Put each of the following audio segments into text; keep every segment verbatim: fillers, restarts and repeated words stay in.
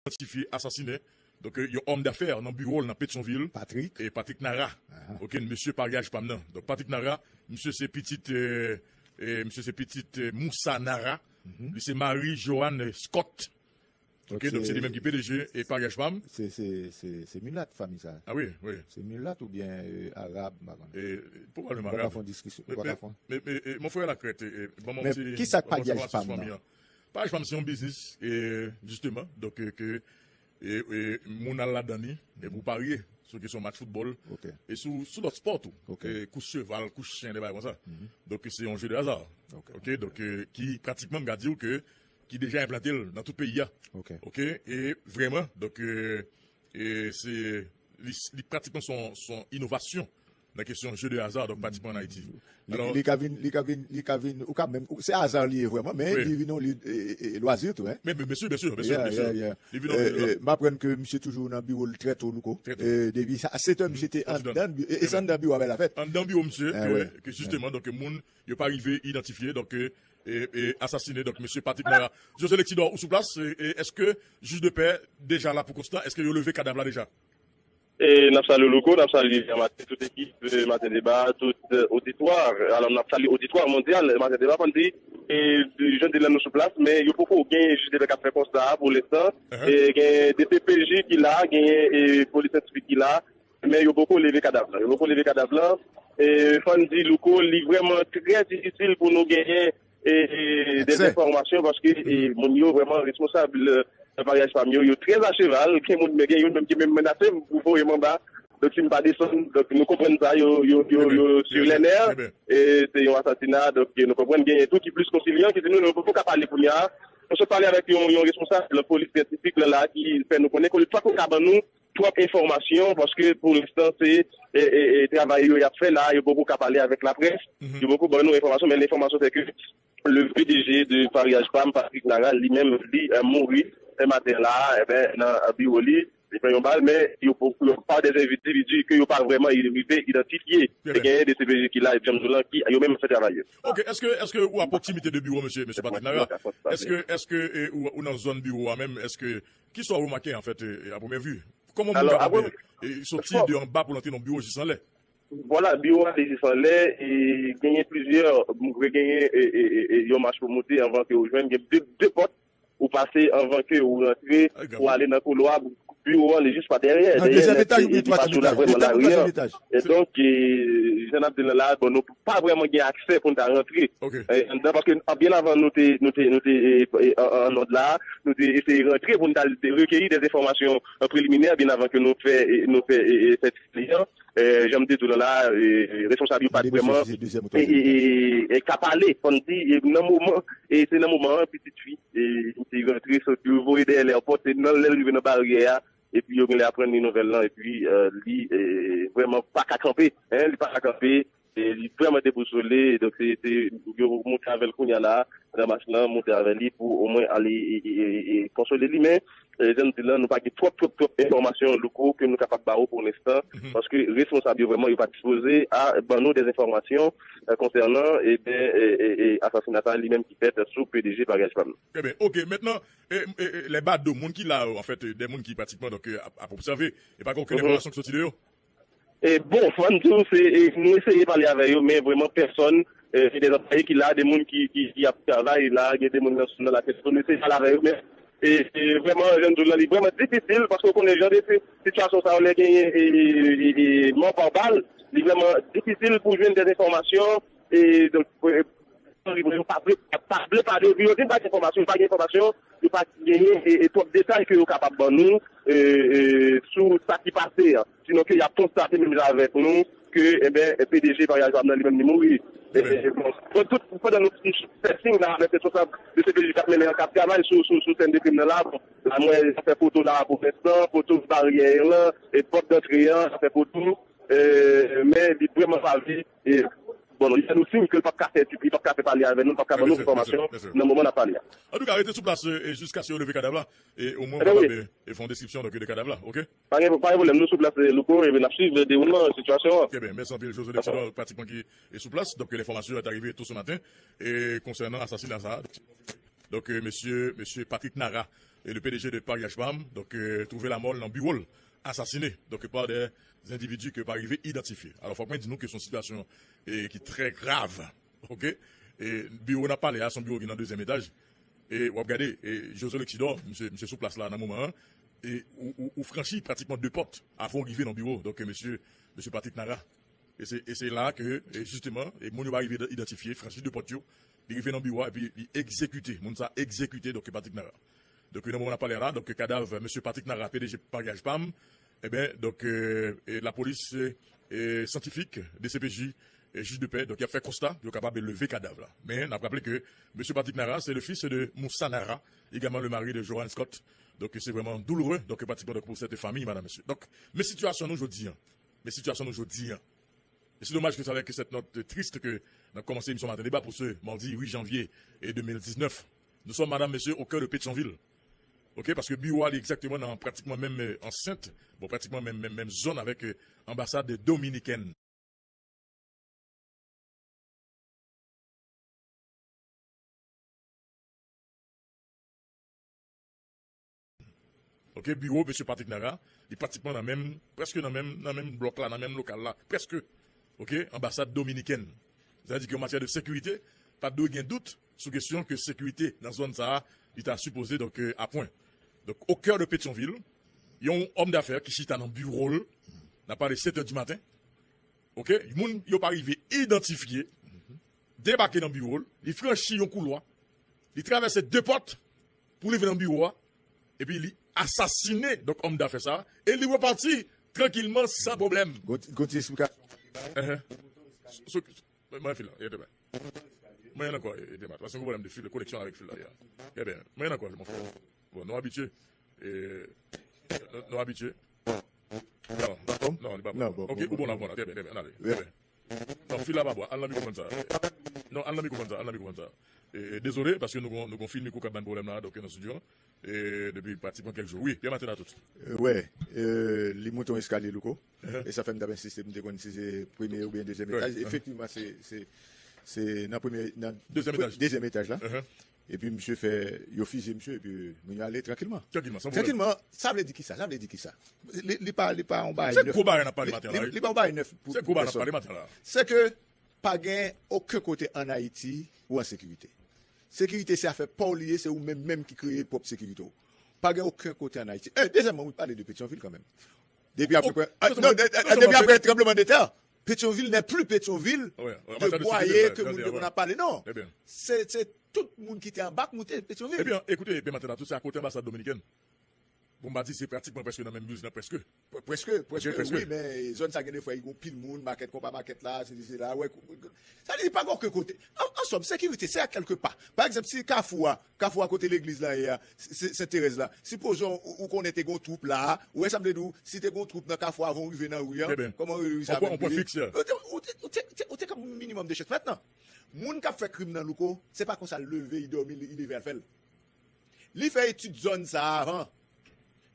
idantifye asasinen, donk, yon òm dafè nan biwo l nan Petyonvil, Patrick. E Patrick Nara. Aha. Ok, mesye paryaj pa m nan. Donk, Patrick Nara, misye se pitit, eh, eh, misye se pitit eh, Moussa Nara. Mhm. Li se mari Joanne Scott. Ok, donk se li menm ki P D G e paryaj pa m. Se, se, se, se milat, fanmi sa. Ah wi, wi. Se milat oubyen eh, arab, m pa konnen. E, pwobableman arab. Nou pa ka fè yon diskisyon. Men, men, men, men, eh, mon frère Lacrête, eh, ban m yon ti, kisa k paryaj pa m nan? Paryaj pa m se yon biznis, e, jisteman, donk, eh, ke e, e, moun al ladan li, epi ou parye sou kesyon match foutbòl, e sou, sou lòt spò tou. E kous cheval, kous chen, de bagay konsa. Donk, se yon jeu de hasard. Ok, donk, e, ki pratikman, m ka di w ke, ki deja enplante l nan tout peyi a. Ok, e vrèman, donk, e, e se, li, li pratikman son, son inovasyon nan kesyon jeu de hasard, donk pratikman an Ayiti. Li, li ka vin, li ka vin, li ka vin, ou ka menm, se hasard li ye vrèman, men li vin yon li, e, e, e, lwazi tou, hein? Men, men, byen si, byen si, byen si, byen si. Li vin yon li, m aprann ke misye toujou nan biwo l trè to, Louko. Trè to. E, depi sa, a sèt è, misye te anndan, e, e se anndan biwo a bay la fèt. Anndan biwo misye, ke, ke jisteman, donk, moun, yo pa rive idantifye, donk, e, e, e asasinen, donk, mesye Patrick Nara. José Lexidor, ou sou plas, e, e, èske jij de pè deja la pou konsta, èske yo leve kadav la deja? E n ap salye Louko, n ap salye Vivien Maten, tout ekip, e, Maten Deba, tout, e, oditwa. Alò, n ap salye oditwa mondyal, e, Maten Deba, fò n di, e, jodi la nou sou plas, men yo poko gen jij de pè k ap fè konsta a pou lenstan. E gen D P P J ki la, gen, e, polis syantifik ki la, men yo poko leve kadav lan. Yo poko leve kadav lan. E fò n di, Louko, li vrèman trè difisil pou nou genyen e, e, de enfòmasyon, paske, e, moun yo vrèman responsab, e, nan paryaj pa m yo, yo trè acheval, gen moun, men gen youn menm ki menm menase m pou voye m anba. Donk, si m pa desann, donk, nou konprann sa, yo, yo, yo, yo sur les nerfs, e se yon asasina, donk, nou konprann genyen tou ki plis konsilyan, ki di nou, nou poko ka pale kounye a. Nou sot pale avèk yon, yon responsab polis syantifik lan la, ki fè nou konnen ke li poko ka ban nou twòp enfòmasyon, paske pou lenstan, se, e, e, e, travay yo y ap fè la, yo poko ka pale avèk laprès, yo poko ban nou enfòmasyon, men enfòmasyon se ke le P D G de Paryaj pa m, Patrick Nara, li menm, li, e, mouri, e, maten la, e ben, nan, e, biwo li, li pran yon bal, men yo, yo pa de endividi ke yo pa vrèman rive idantifye. Te genyen de C P J ki la, epi janm di w lan, ki yo menm fè travay yo. Ok, èske, èske ou a pwoksimite de biwo, mesye, mesye Patrick Nara? Èske, èske, e, ou, ou nan zòn biwo a menm? Èske, kisa w remake, anfèt, e, a premye vi? Kòman moun kapab, e, soti de anba pou l antre nan biwo jis anlè? Vwala, biwo a li jis anlè, e genyen plizyè, m kwè genyen, e, e, e, e, yon mach pou monte anvan ke ou jwenn, gen de, de pòt ou pase anvan ke ou rantre, ou ale nan koulwa, biwo a li jis pa dèyè, nan dezyèm etaj oubyen twazyèm etaj, li pa sou la, vrèman lari an. E donk, e, jan n ap di l la, bon, nou pa vrèman gen aksè pou n ta rantre, e, anndan, paske, a, byen avan nou te, nou te, nou te, e, e, an, an nòd la, nou te eseye rantre pou n ta rekeyi de enfòmasyon, e, preliminè, byen avan ke nou fè, e, nou fè, e, e, sètifika. E, jan m te di w la, e, responsab yo pa t vrèman, e, e, e, e, ka pale, fò n di, e, nan moman, e se nan moman an, pitit fi, e, te rantre, sot, yo voye dèyè lèpòt, se nan lè l rive nan baryè a, epi yo genlè aprann li nouvèl lan, epi, e, li, e, vrèman pa ka kanpe, en, li pa ka kanpe, e, li vrèman debousole, donk se, se, yo monte avè l kounye a la, nan machin nan, monte avè li pou omwen ale, e, e, e, e, konsole li, men, e, jan m di l lan, nou pa gen twòp, twòp, twòp enfòmasyon, Louko, ke nou kapab ba ou pou lenstan, paske responsab yo vrèman, yo pa dispoze a ban nou de enfòmasyon, e, konsènan, e ben, e, e, e, asasina sa li menm ki fèt sou P D G Paryaj pa m. Trè byen, ok, mentnan, e, e, e, lè bado, moun ki la yo, anfèt, e, de moun ki pratikman, donk, e, ap, ap obsève, e pa gen okenn enfòmasyon ki soti de yo? E bon, fò n di w, se, e, nou eseye pale avè yo, men vrèman pèsòn, e, gen de anplwaye ki la, de moun ki, ki, ki ap travay la, gen de moun nan, nan lakèt, nou eseye pale avè yo, men, e, e, vrèman, jan m di w lan, li vrèman difisil, paske w konnen jan de si-, sitiyasyon sa yo, lè genyen, e, e, e, e, mò pa bal, li vrèman difisil pou jwenn de enfòmasyon, e, donk, e, yo pa vle, pa vle pale, yo di pa gen enfòmasyon, yo pa gen enfòmasyon, yo pa genyen, e, e, twòp detay ke yo kapab ban nou, e, e, sou sa ki pase an. Sinon ke y ap konstate menm jan avèk nou, ke, e ben, P D G Paryaj pa m nan li menm li mouri. E, e, bon, bon, tout, pandan nou fè siy la avèk responsab de C P J k ap mennen, k ap travay sou, sou, sou sèn de krim nan la, bon, la, mwen, sa fè poto la, pou lenstan, poto baryè lan, e pòt dantre an, sa fè poto, e, men li vrèman pa vle, e, bon, li fè nou siy ke l p ap ka fè, li p ap ka fè pale avè nou, li p ap ka ban nou enfòmasyon nan moman n ap pale a. Antouka, rete sou plas, e, jiskaske yo leve kadav la, e omwen ou kapab, e, fè yon deskripsyon, donk, de kadav la, ok? Pa gen, pa gen pwoblèm, nou sou plas, e, Louko, e n ap swiv dewoulman sitiyasyon an. Trè byen, mèsi anpil, José Lexidor, pratikman ki, e, sou plas, donk, lè enfòmasyon yo t arive tou se maten, e, konsènan asasina sa a. Donk, e, mesye, mesye Patrick Nara, E le P D G de Paryaj Pam, donk, euh, twouve lanmò l nan biwo l, asasine, donk, pa de endividi ke pa rive idantifye. Alò, fòk mwen di nou ke se yon sitiyasyon, eh, ki trè grav, oke? E biwo n ap pale a, se yon biwo ki nan dezyèm etaj. E w ap gade, e José Lexidor, misye, misye sou plas la nan moman an, e ou, ou, ou franchi pratikman de pòt avan w rive nan biwo, donk, mesye, mesye Patrick Nara. E se, e se la ke, e jisteman, e moun yo pa rive idantifye, franchi de pòt yo, li rive nan biwo a, epi li egzekite, moun sa egzekite, donk, Patrick Nara. Donk, nan moman n ap pale a la, donk, kadav mesye Patrick Nara, P D G Paryaj Pam, e ben, donk, e, e lapolis, e, syantifik, D C P J, e jij de pè, donk, y ap fè konsta, yo kapab leve kadav la. Men, n ap raple ke mesye Patrick Nara, se le fils de Moussa Nara, également le mari de Johan Scott. Donk, se vrèman douloureux, donk, pratikman, donk, pou sèt fanmi, madam, mesye. Donk, men sitiyasyon nou jodi a. Men sitiyasyon nou jodi a. Et c'est dommage que c'est avec cette note triste que n ap kòmanse emisyon Maten Deba pou se mardi huit janvier et deux mille dix-neuf. Nous sommes, madame, messieurs, au cœur de Pétion-Ville. Oke, paske biwo a li egzakteman nan pratikman menm, euh, ansent, bon, pratikman menm, menm, menm zòn avèk, euh, anbasad dominikèn. Oke, biwo mesye Patrick Nara, li pratikman nan menm, prèske nan menm, nan menm blòk la, nan menm lokal la, prèske. Oke, anbasad dominikèn. Sa vle di ke an matyè de sekirite, pa t dwe gen dout sou kesyon ke sekirite nan zòn sa a, li ta sipoze, donk, euh, a pwen. Donk, au cœur de Pétion-Ville, yon òm dafè ki chita nan biwo l, n ap pale sèt è di maten, oke, moun yo pa rive idantifye, debake nan biwo l, li franchi yon koulwa, li travèse de pòt pou li vin nan biwo a, epi li asasine, donk, òm dafè sa a, e li repati trankilman, san pwoblèm. Gon ti, gon ti esplikasyon. Enhen. So, so, mwen, mwen fil la, e demen. Mwen ankò, e demen. Paske yon pwoblèm de fil, de koneksyon avèk fil la, ya. E ben, mwen ankò, mon frè. Bon, nou abitye. E, nou, nou abitye. Non, non, li pa bon. Non, bon, ok, bon, ou bon la, bon la, trè byen, trè byen, ann ale. Trè byen. Non, fil la pa bon, al nan mikwo konn sa. Non, al nan mikwo konn sa, al nan mikwo konn sa. E, e, dezole, paske nou gon, nou gon fil mikwo k ap ban pwoblèm la, donk, nan estidyo. E, depi pratikman kèk jou. Wi, byen maten a tout. E, wè, e, li monte yon eskalye, Louko. E sa fè m t ap ensiste, m te konn si se premye oubyen dezyèm etaj. Efektivman, se, se, se nan premye, nan dezyèm etaj. Dezyèm etaj la. Epi misye fè, yo fizye misye, epi moun yo ale trankilman. Trankilman, san pwoblèm. Trankilman, sa vle di kisa? Sa vle di kisa? Li, li pa, li pa yon bagay nèf. Se gwo bagay n ap pale maten la, wi. Li pa yon bagay nèf pou, pou pèsonn. Se gwo bagay n ap pale maten la. Se ke pa gen okenn kote ann Ayiti ou an sekirite. Sekirite se afè pa w li ye, se ou menm menm ki kreye pwòp sekirite w. Pa gen okenn kote ann Ayiti. E, dezyèmman, wi, pale de Petyonvil kanmenm. Depi apeprè, non, depi aprè tranblemanntè, Petyonvil n'est plus Petyonvil de Bwaye ke moun te konn ap pale, non. Se, se tout moun ki te anba k moute Petyonvil. Ebyen, ekoute, Byen Maten a tout, se akote anbasad dominikèn. Bon, m pa di se pratikman prèske nan menm building nan, prèske. Prèske, prèske, wi, men zòn sa gen de fwa, li gon pil moun, makèt, konpa makèt la, sesi, sela, wè, sa li pa gen okenn kote. An, an sòm, sekirite, se a kèlke pa. Pa egzanp, si kafou a, kafou a kote legliz la ye a, se, Sent Terèz la, sipozon ou, ou konnen te gon twoup la, ou wè sa m vle di w, si te gon twoup nan kafou a avan w rive nan ri a, kòman w reyisi avè l? Ou te, ou te, ou te, ou te, ou te ka minimòm de chans. Mentnan, moun k ap fè krim nan, Louko, se pa konsa l leve, li dòmi, li, li leve al fè l. Li fè etid zòn sa a avan.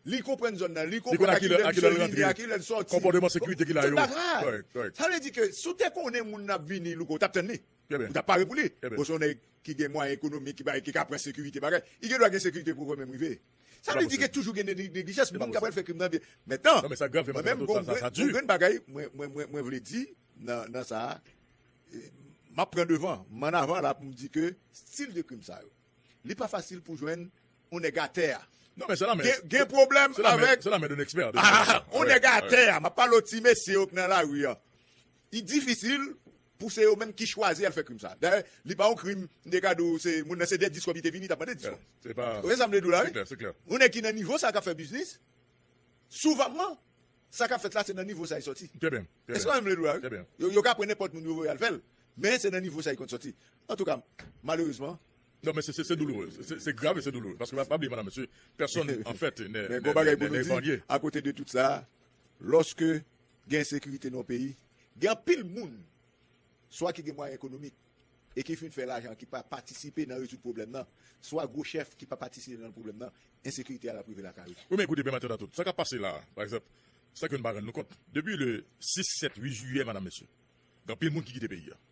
Li konprann zòn nan, li konprann a kilè l rantre, a kilè l sòti. Konpòteman sekirite ki la yo. Tout bagay. Sa vle di ke si w te konnen moun nan ap vini, Louko, w t ap tann li. Ou t ap pare pou li. Bon, se yon nèg ki gen mwayen ekonomik, ki bay, ki ka pran sekirite bagay. Li gen dwa gen sekirite pou ou menm rive. Sa vle di ke toujou gen neg-, neglijans, moun k ap pral fè krim nan vye. Mentnan, mwen menm, bon, grenn bagay, mwen, mwen, mwen, mwen vle di nan, nan sa a, e, m ap pran devan, m ann avan la pou m di ke stil de krim sa yo, li pa fasil pou jwenn yon nèg atè a. Non, men se la men. Gen, gen pwoblèm avèk. Se la men de eksperts. Ah, yon nèg atè a. M ap pale w ti mesye yo k nan lari a. Li difisil pou se yo menm ki chwazi al fè krim sa. Dayè, li pa yon krim, m te ka di w, se, moun nan se de dis kòb li te vini, li t ap mande dis kòb. Ou wè sa m vle di w la, wi? Yon nèg ki nan nivo sa k ap fè biznis, souvanman, sa k ap fèt la, se nan nivo sa li sòti. Trè byen, trè byen. Èske w wè sa m vle di w la, wi? Trè byen. Yo, yo ka pran nenpòt moun yo voye al fè l, men se nan nivo sa li konn sòti. Antouka, malerezman. Non, men se, se, se douloureux. Se, se grav e se douloureux. Paske pa, pa bliye, madam, mesye, pèsonn, an fèt, ne, ne, ne, ne, ne, ne, akote de tout sa, lòske gen ensekirite nan yon peyi, gen anpil moun, swa ki gen mwayen ekonomik, e ki fin fè lajan, ki pa patisipe nan rezoud pwoblèm nan, swa gwo chèf ki pa patisipe nan pwoblèm nan, ensekirite a l ap rive lakay ou. Wi, men ekoute, Byen Maten a tout, sa k ap pase la a, pa egzanp, san ke n pa rann nou kont, depi le sis, sèt, uit jiyè, madam, mesye, gen anpil moun ki kite peyi a.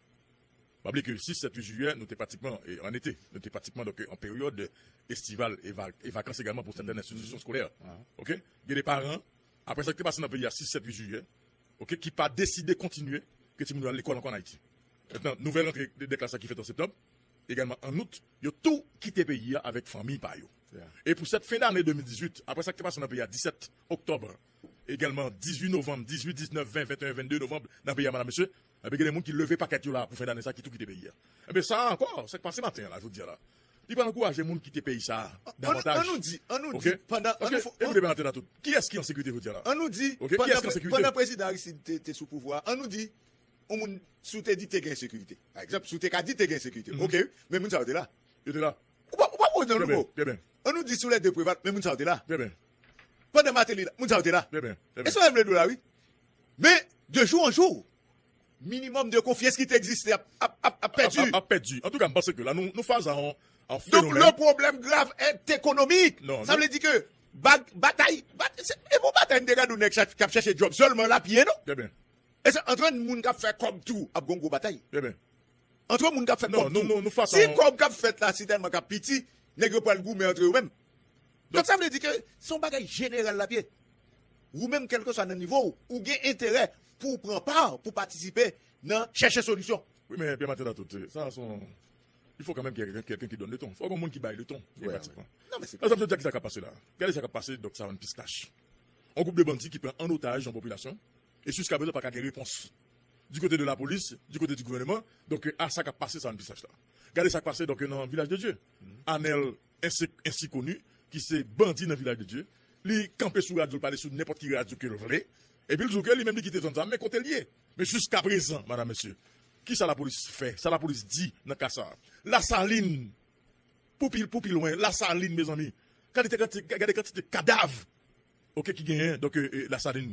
Pa bliye ke sis, sèt, uit jiyè, nou te pratikman, e, an ete. Nou te pratikman, donk, an peryòd estival e, va- e vakans egalman pou sèten enstitisyon eskolè. Oke? Gen de paran, apre sa k te pase nan peyi a sis, sèt, uit jiyè, oke, ki pa deside kontinye ke timoun yo al lekòl ankò an Ayiti. Mentnan, nouvèl rantre de, de klas la ki fèt an septanm, egalman an out, yo tou kite peyi a avèk fanmi pa yo. E pou sèt fen dane de mil dizuit, apre sa k te pase nan peyi a disèt oktòb, egalman dizuit novanm, dizuit, diznèf, ven, venteyen, vennde novanm nan peyi a, madam, mesye, enben, gen de moun ki leve pakèt yo la pou fen dane sa, ki tou kite peyi a. Enben, sa a ankò, sa k pase maten an la, jodi a la, li pral ankouraje moun kite peyi sa a davantaj. An nou di, an nou di, pandan, an nou fè, ekoute, Bernard Tenatout, kiyès ki an sekirite jodi a la? An nou di, pandan prezidan Aristide te, te sou pouvwa, an nou di, yon moun, si w te di te gen sekirite. Pa egzanp, si w te ka di te gen sekirite. Oke, men moun sa yo te la. Yo te la. Ou pa, ou pa pran nan nouvo. An nou di sou lè de Preval, men moun sa yo te la. Pandan Martelly la, moun sa yo te la. E sa w vle di la, wi. Men, de jou an jou, minimòm de konfyans ki te egziste ap, ap, ap, ap pèdi. Ap, ap, ap pèdi. Antouka, m panse ke la, nou, nou fas a yon, yon fenomèn. Donk, le pwoblèm grav est économique. Sa vle di ke bag, batay, bat, se, e bon batay, m te gade yon nèg k ap chèche djòb sèlman l ap ye, non? E se antre moun k ap fè kòb tou ap gon gwo batay. Antre moun k ap fè kòb tou. Si kòb k ap fèt la, si tèlman k ap piti, nèg yo pral goumen antre yo menm. Donk, sa vle di ke se yon bagay jeneral l ap ye. Ou menm, kèlkeswa nan nivo w, ou gen enterè pou w pran pa, pou w patisipe nan chèche solisyon. Wi, men Pierre Martin Latout, sa se yon, il faut quand même qu'il y ait quelqu'un qui donne le ton. Fòk gon moun ki bay le ton, pratikman. Non, men se... Sa m sot di a, ki sa k ap pase la? Gade sa k ap pase, donk, Savann Pistach. Yon gwoup de bandi ki pran an otaj yon popilasyon, e jiska prezan pa ka gen repons. Du côté de la police, du côté du gouvernement, donk, a sa k ap pase Savann Pistach la. Gade sa k pase, donk, nan Vilaj de Dye. Anèl, ensi, ensi koni, ki se bandi nan Vilaj de Dye, li kanpe sou radyo, li pale sou nenpòt ki radyo ke l vle, epi l di w ke li menm li kite zòn sa, men kote l ye? Men jiska prezan, madam, mesye, ki sa lapolis fè? Sa lapolis di nan ka sa a? Lasalin, pou pi, pou pi lwen, Lasalin, mezanmi. Gade kantite, gade kantite kadav, oke, ki genyen, donk, e, e, Lasalin.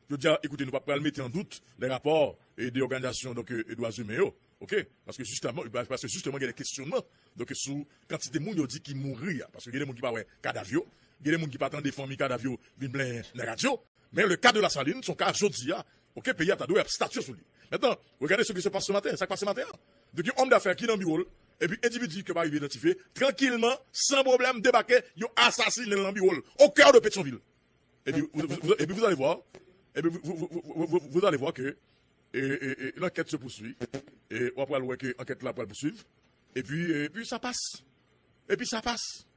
Jodi a, ekoute, nou pa pral mete an dout lè rapò, e, de òganizasyon, donk, e, dwa imen yo, oke? Paske jisteman, paske jisteman, gen de kesyonnman, donk, sou kantite moun yo di ki mouri a. Paske gen de moun ki pa wè kadav yo, gen de moun ki pa tande fanmi kadav yo vin plenyen nan radyo. Men le ka de Lasalin, se yon ka jodi a, oke, peyi a ta dwe ap statye sou li. Mentnan, regardez ce qui se passe ce matin, sa k pase maten an. Donk, yon òm dafè ki nan biwo l, epi endividi ke pa rive idantifye, trankilman, san pwoblèm, debake, yo asasinen l nan biwo l, au cœur de Pétion-Ville. Epi, vous, vous, vous, epi vous allez voir, epi vous, vous, vous, vous, vous, vous allez voir que, e, e, e, l'enquête se poursuit, e w ap pral wè ke ankèt la pral pouswiv, epi, epi sa pase. Epi sa pase.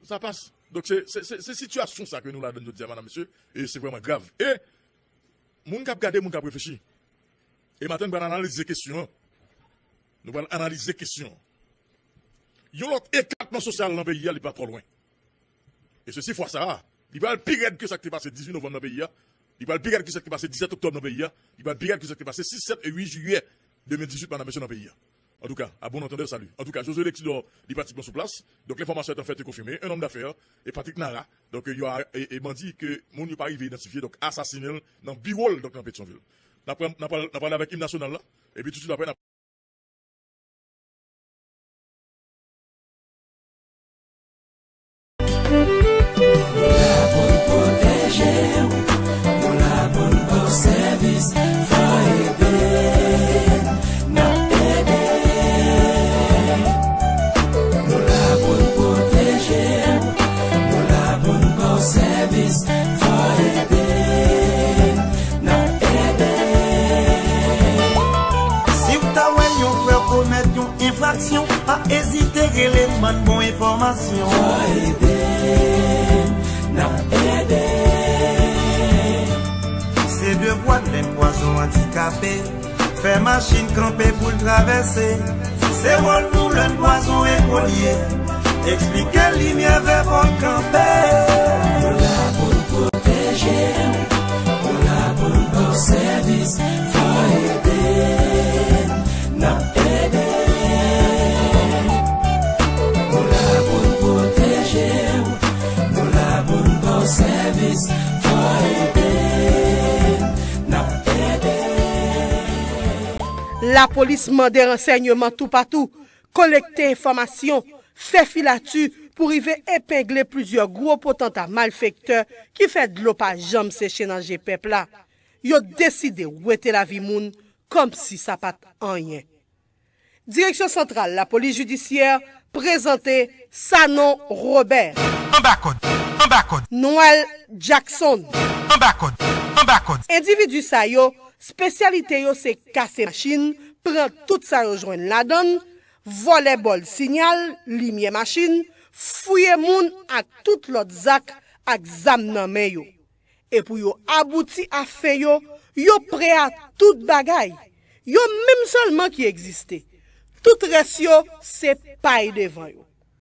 Sa pase. Donk, se, se, se, se sitiyasyon sa ke nou ladan jodi a, madam, mesye, e se vrèman grav. E moun k ap gade, moun k ap reflechi. E maten, nou pral analize kesyon an. Nou pral analize kesyon an. Yon lòt eklatman sosyal nan peyi a, li pa twò lwen. E sesi fwa sa a, li pral pi rèd ke sa k te pase dizuit novanm nan peyi a. Li pral pi rèd ke sa k te pase disèt oktòb nan peyi a. Li pral pi rèd ke sa k te pase sis, sèt e uit jiyè de mil dizuit, madam, mesye, nan peyi a. Antouka, à bon entendeur, salut. Antouka, Josué Lexidor, li pratikman sou plas. Donk, lenfòmasyon yo t an fèt e konfime. Un homme d'affaires, e Patrick Nara, donk, yo a, e, e bandi ke moun yo pa rive idantifye, donk, asasinen l nan biwo l, donk, nan Petyonvil. N ap pran, n ap pral, n ap pral avèk im nasyonal la, epi toutswit apre, n ap Nou la pou n pwoteje w, nou la pou n ba w sèvis, fò ede n, n ap ede. Nou la pou n pwoteje w, nou la pou n ba w sèvis, fò ede n, n ap ede. Si w ta wè yon frè w komèt yon enfraksyon, pa ezite rele, demann bon enfòmasyon. Fò ede, n ap ede. Se devwa n lè n kwazon andikape, fè machin kanpe pou l travèse. Se wòl nou lè n kwazon ekolye, eksplike limyè vè fò l kanpe. Nou la pou n pwoteje w, nou la pou n ba w sèvis, fò ede n, n ap ede. Nou la pou n pwoteje w, nou la pou n ba w sèvis, fò ede n, n ap ede. Lapolis mande ransèyman toupatou, kolekte enfòmasyon, fè filati pou rive epengle plizyè gwo potanta malfektè ki fè dlo pa janm seche nan je pèp la. Yo deside wete lavi moun kòmsi sa pa t anyen. Direksyon Santral Lapolis Jidisyè prezante Sanon Robert, Anba kòd, anba kòd, Noël Jackson. Anba kòd, anba kòd. Endividi sa yo, espesyalite yo se kase machin, pran tout sa yo jwenn ladan l, vòlè bòl sinyal, limyè machin, fouye moun ak tout lòt zak ak zam nan men yo. E pou yo abouti a fen yo, yo prè a tout bagay. Yo menm sèlman ki egziste. Tout rès yo se pay devan yo.